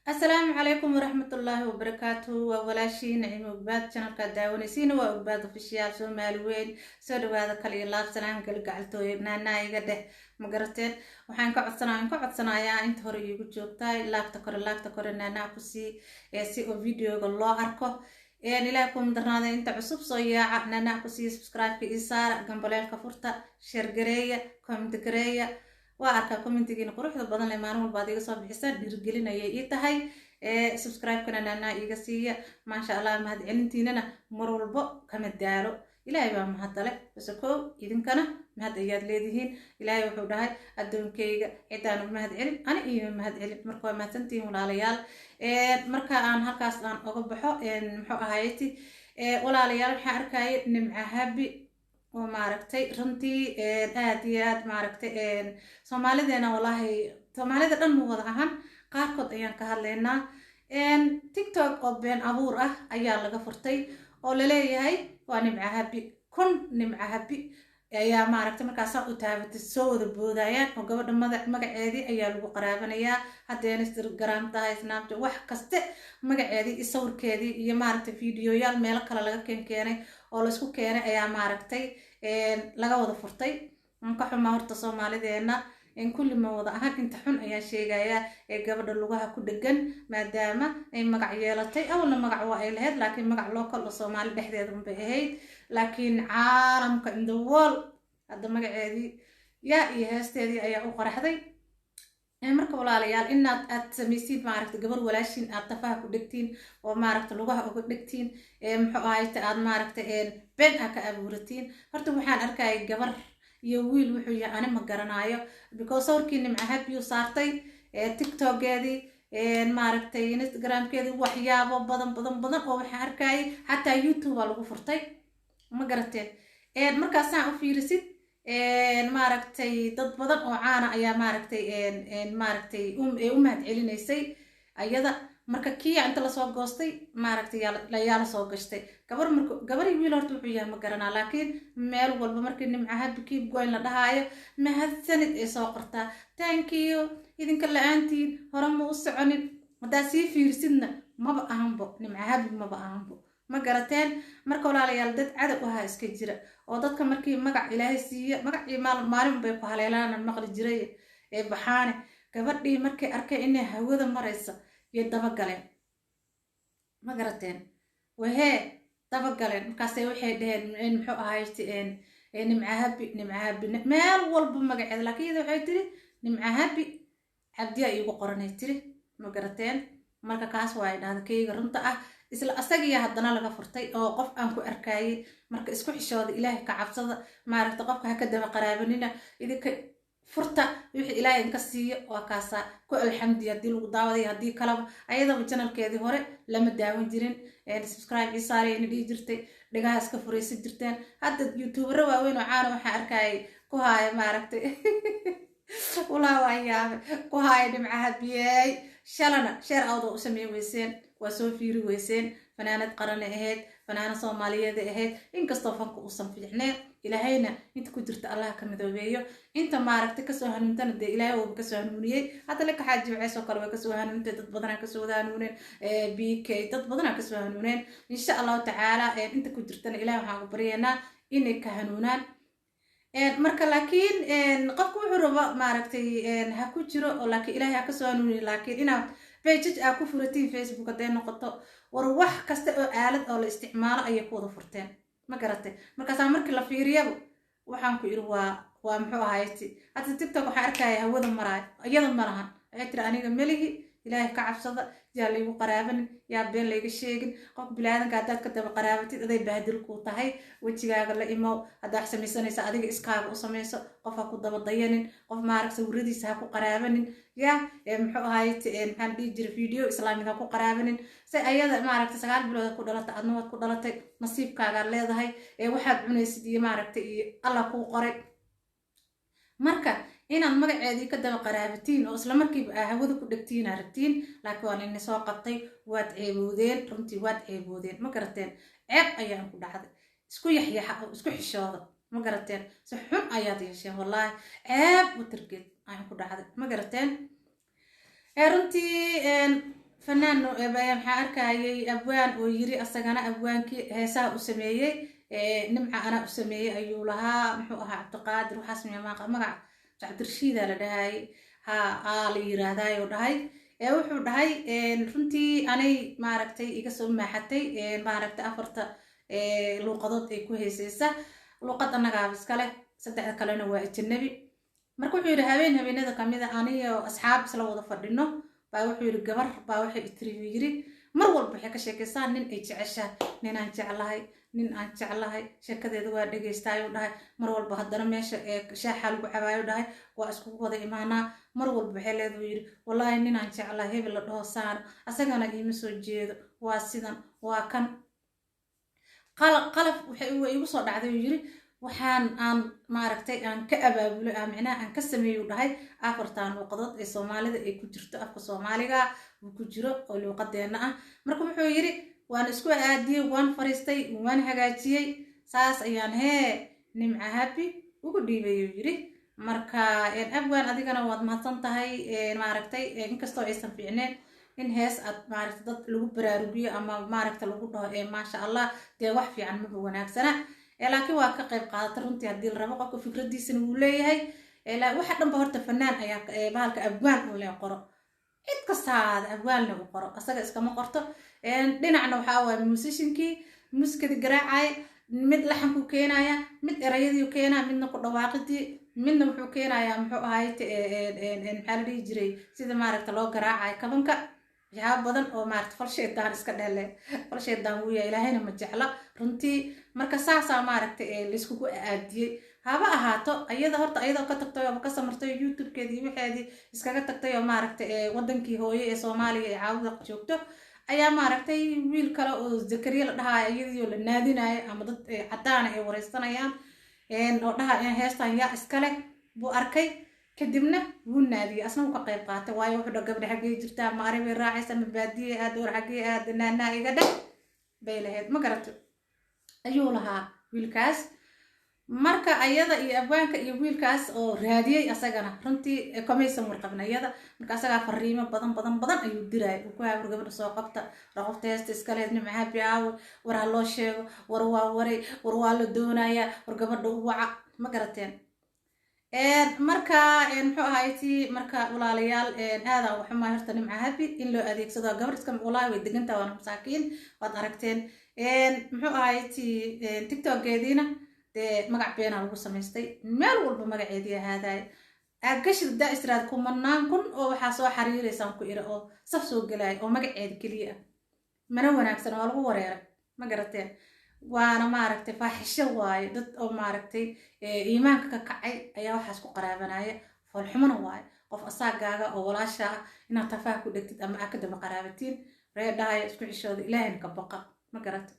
Asalaamu calaykum waraxmatullaahi wabarakaatu. Waa walaashii Nacimo Ogbaad. Channelkaa daawanaysiina waa Ogbaad Official Soomaali weyn. Soo dhawaada, kal iyo laab salaan galgacaltooyo naanaa iga dheh. Ma garateen? Waxaan ka codsanaa, waan ka codsanayaa inta hore iigu joogtahay, laabta kore, laabta kore naanaa ku sii si oo videoga loo arko. Ilaah kuma darnaada, inta cusub soo yaaca, naanaa ku sii, subscribe-ka ii saara, gambaleelka furta, share gareeya, comment gareeya. Waa arkaa commentigiina quruxda badan leh maalin walba ad iga soo bixisaan, dhiirigelinayay ii tahay. Subscribe-kana naanaa iiga siiya. Maasha Allah, mahad celintiinana mar walbo kama daalo. Ilaahay baa mahadale base kow, idinkana mahad ayaad leedihiin. Ilaahay wuxuu dhahay: "Addoonkayga cidaan u mahad celin, ani iyo mahad celin." Marka waa mahadsantihiin, walaalayaal. Marka aan halkaas aan oga baxo, muxuu ahaayeti, walaalayaal, waxaan arkaya Nimca Habi oo maaragtay runtii aad iyo aad maaragtay Soomaalideena, wallaahi Soomaalida dhan mu wada ahan, qaarkood ayaan ka hadlaynaa. TikTok oo been abuur ah ayaa laga furtay oo laleeyahay waa Nimca Habi. 1000 Nimca Habi ayaa maaragtay markaasaa u taabatay soo wada boodayaan, oo gabadha magaceedii ayaa lagu qaraabanayaa. Hadday Instagram tahay, Snapchat, wax kaste magaceedii iyo sawirkeedii iyo maaragtay videoyaal meelo kale laga keenay oo laisku keenay ayaa maaragtay laga wada furtay. Aan ka xumaa horta Soomaalideena kulli ma wada ahan, inta xun ayaan sheegayaa ee gabadha lugaha ku dhegan, maadaama ay magac yeelatay. Awalna magac waa ay lahayd, laakiin magac local oo Soomaali dhexdeeda unbay ahayd, laakiin caalamka, in the world, hadda magaceedii yaa iyo heesteedii ayaa u qaraxday. Marka walaalayaal, inaad aad samaysiin maaragta gabar walaashiin aad tafaha ku dhegtiin oo maaragta lugaha uga dhegtiin, muxuu ahayte, aad maaragta been aa ka abuuratiin. Horta waxaan arkayay gabar iyo wiil, wuxuu yahay ani ma garanaayo, because sawirkii Nimca Habiyu saartay TikTokeedii, maaragtay Instagramkeedii, waxyaabo badan badan badan oo waxaan arkayay. Xataa YouTube aa lagu furtay. Ma garateen? Markaasaan u fiirisid, maaragtay dad badan oo caana ayaa maaragtay u mahad celinaysay ayada. Marka kiya inta lasoo goostay, maaragtay yaa lasoo gashtay gabar. Marka gabar iyo wiil horta wuxuu yahay ma garanaa, laakiin meel walba markii "Nimca Habi, keep going" la dhahaayo, "Mahadsanid" ay soo qortaa, "Thank you, idinka la-aantiin hore ma u soconin." Haddaa sii fiirsidna maba ahanbo Nimca Habi, maba ahanbo. Ma garateen? Marka walaalayaal, dad cadow ahaa iska jira oo dadka markii magac Ilaahay siiya, magacii maalin bay ku haleelaan maqli jiray ee baxaane. Gabadhii markay arkeen inay hawada maraysa yay dabagaleen. Ma garateen? Wahee dabagaleen. Markaase waxay dheheen, muxuu ahayti, "Nimca Habi, Nimca Habi," meel walba magaceeda. Laakiin iyada waxay tiri: "Nimca Habi Cabdiyaa iigu qoranay," tiri. Ma garateen? Marka kaas waa ay dhahda kayga runta ah. Isla asagiya haddana laga furtay oo qof aan ku arkayay. Marka isku xishooda, Ilaahay ka cabsada, maaragta qofka ha ka daba qaraabanina. Idinka furta, wixii Ilaahay inka siiyo waa kaasaa, ku alxamdi. Haddii lagu daawaday, haddii kalaba, ayadaba channelkeedii hore lama daawan jirin. "Subscribe ii saarayna" dhihi jirtay, dhigaha iska furaysan jirteen. Hadda youtubero waaweyn oo caana waxaan arkayay ku haaya, maaragtay, walaa waa yaabe, ku haaya "Nimca Habiyey". Shalana shout out oo u sameyn weyseen, waa soo fiiri weyseen. Fanaanad qarane ahayd, fanaanad Soomaaliyeed ahayd, inkastoo fanka uusan fiicneen. Ilaahayna inta ku jirta Allah ka midoobeeyo, inta maaragtay kasoo hanuuntana dee Ilaahay uuba kasoo hanuuniyey. Hadda laka Xaaji Waceys oo kale way kasoo hanuuntay, dad badanaa kasoo wada hanuuneen, BK, dad badanaa kasoo hanuuneen. Insha Allahu tacaala inta ku jirtana Ilahay waxaan ku baryaynaa inay ka hanuunaan. Marka laakiin qofku wuxuu rabo maaragtay ha ku jiro oo laakiin Ilaahay ha kasoo hanuuniyo. Laakiin inaad pages aa ku furatiin, Facebook hadday noqoto, war wax kasta oo aalad oo la isticmaalo ayay ku wada furteen. Ma garatay? Markaasaa markii la fiiriyaba waxaan ku iri waa muxuu ahayti. Hadda TikTok waxaan arkaya hawada maraayo, iyada ma lahan. Waxay tiri: "Aniga melihi." Ilaahay ka cabsada, yaa laygu qaraabanin, yaa been layga sheegin. Qofka bilaadanka haddaad ka daba qaraabatid, aday bahdil kuu tahay. Wejigaaga la imow. Haddaa wax samaysanaysa, adiga iskaaga u samayso. Qof ha ku daba dayanin, qof maarag sawiradiisa ha ku qaraabanin, yaa muxuu ahayti, maxaan dhihi jiray, video islaamid ha ku qaraabanin. Se ayada maaragtay 9 bilood ku dhalatay, adna waad ku dhalatay, nasiibkaagaad leedahay ee waxaad cunaysid iyo maaragtay iyo Allah kuu qoray. Marka inaad magaceedii ka daba qaraabatiin oo isla markiiba aa hawada ku dhegtiin aa rabtiin, laakiin waa laydin soo qabtay. Waad ceeboodeen, runtii waad ceeboodeen. Ma garateen? Ceeb ayaan ku dhacday. Isku yaxyaxa oo isku xishooda. Ma garateen? Si xun ayaad yeesheen, wallaahi ceeb watargeed ayaan ku dhacday. Ma garateen? Runtii Fanaan maxaa arkayay, abwaan oo yiri asagana, abwaankii heesaha u sameeyey Nimca anaa u sameeyey ayuu lahaa. Muxuu ahaa? Cabdiqaadir waxaas miya magac? Cabdirashiida la dhahay, ha aa la yiraahdaayuu dhahay. Wuxuu dhahay runtii anay maaragtay iga soo maaxatay maaragtay afarta luuqadood ay ku heeseysa, luuqad annagaaba iska leh, saddexda kalena waa ajanabi. Marka wuxuu yidhi habeen habeenada kamida aniyo asxaab isla wada fadhino baa wuxuu yidhi gabar baa waxay itiri, yiri mar walba waxay ka sheekaysaa nin ay jeceshahay, nin aan jeclahay, nin aan jeclahay. Sheekadeeda waa dhegaystaayuu dhahay mar walba. Haddana meesha shaaxa lagu cabaayo dhahay waa iskugu wada imaanaa. Mar walba waxay leedahu yidhi wallaahi nin aan jeclahay, hebel la dhaho saana, asagana iima soo jeedo, waa sidan, waa kan qalaf. Waxay igu soo dhacday uu yiri waxaan aan maaragtay aan ka abaabulay, micnaha aan ka sameeyu dhahay afartan luuqadood ee Soomaalida ay ku jirto, afka Soomaaliga uu ku jiro oo luuqadeenna ah. Marka wuxuu yidhi waan isku aadiyey, waan fariistay, waan hagaajiyey, saas ayaan hee Nimca Happy ugu dhiibayuu yidhi. Marka abwaan adigana waad mahadsan tahay. Maaragtay inkastoo aysan fiicneen in hees aad maaragtay dad lagu baraarugiyo ama maaragta lagu dhaho ee maasha Allah, dee wax fiican maba wanaagsana, laakiin waa ka qayb qaadata runtii. Haddii la rabo qofka fikradiisana wuu leeyahay. Waxa dhanba horta fanaan ayaa bahalka abwaan un lee qoro, cid kasta ahaada abwaanle u qoro, asaga iskama qorto. Dhinacna waxaa waaye musiciankii muusikada garaacaya, mid laxanku keenaya, mid erayadii keenaya, midna ku dhawaaqidii, midna wuxuu keenayaa muxuu ahaay, maxaa la dhihi jiray, sida maaragta loo garaacayo kabanka. Waxyaaba badan oo maarata fal shaydaan iska dhele, fal shaydaan wuu yahay, Ilaahayna ma jecla runtii. Marka saasaa maaragta layskugu aadiyey. Haba ahaato ayada horta ayadoo ka tagtay oo ka samartay YouTube-keedii waxeedii iskaga tagtay oo maaragta wadankii hooye ee Soomaaliya ee caawda joogto ayaa maaragtay wiil kale oo Zakariya la dhahayo iyadii la naadinayo ama dad caddaana ay wareysanayaan oo dhaha heestan yaa iskale buu arkay. Kadibna wuu naadiyey, asna wuu ka qayb qaatay, waayo wuxuu dha gabadha xaggee jirtaa? Ma ari bay raacaysa? Ma baadiye aad war xaggee aad? Naanaa iga dheh bay lahayd, ma garato ayuu lahaa wiilkaas. Marka ayada iyo abwaanka iyo wiilkaas oo raadiyey asagana runtii kamaysan warqabin ayada. Marka asagaa fariimo badan badan badan ayuu diraay uu ku haa war gabadha soo qabta, war qofta heesta iskaleed Nimca Happy aawe, war ha loo sheego, war waa waray, war waa la doonayaa, war gabadha u waca, ma garateen? Marka muxuu ahayti, marka walaalayaal aadaan waxumahay horta Nimca Happy in loo adeegsado gabar iska, walahi way degantaha, waana masaakiin, waad aragteen. Muxuu ahayti, TikTokgeediina dee magac beenaa lagu samaystay, meel walba magaceedii ahaadaay aagashid daa istiraad kumanaan kun oo waxaa soo xariireysaan ku ira oo saf soo gelaya oo magaceeda keliya ah. Mana wanaagsan, waa lagu wareeray, ma garateen? Waana maaragtay faaxisho waaye, dad oo maaragtay iimaanka ka kacay ayaa waxaas ku qaraabanaya, foolxumona waaye qof asaagaaga oo walaasha ah inaad tafaha ku dhegtid ama aad ka daba qaraabatiin. Ree dhahaya isku xishooda, Ilaahayna ka baqa, ma garata?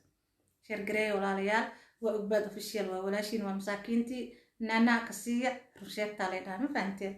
Sheergareeya walaalayaal. Waa Ugbaad Official, waa walaashiin, waa masaakiintii. Naanaa ka siiya, runsheegtaa lay dhaha, ma fahanteen?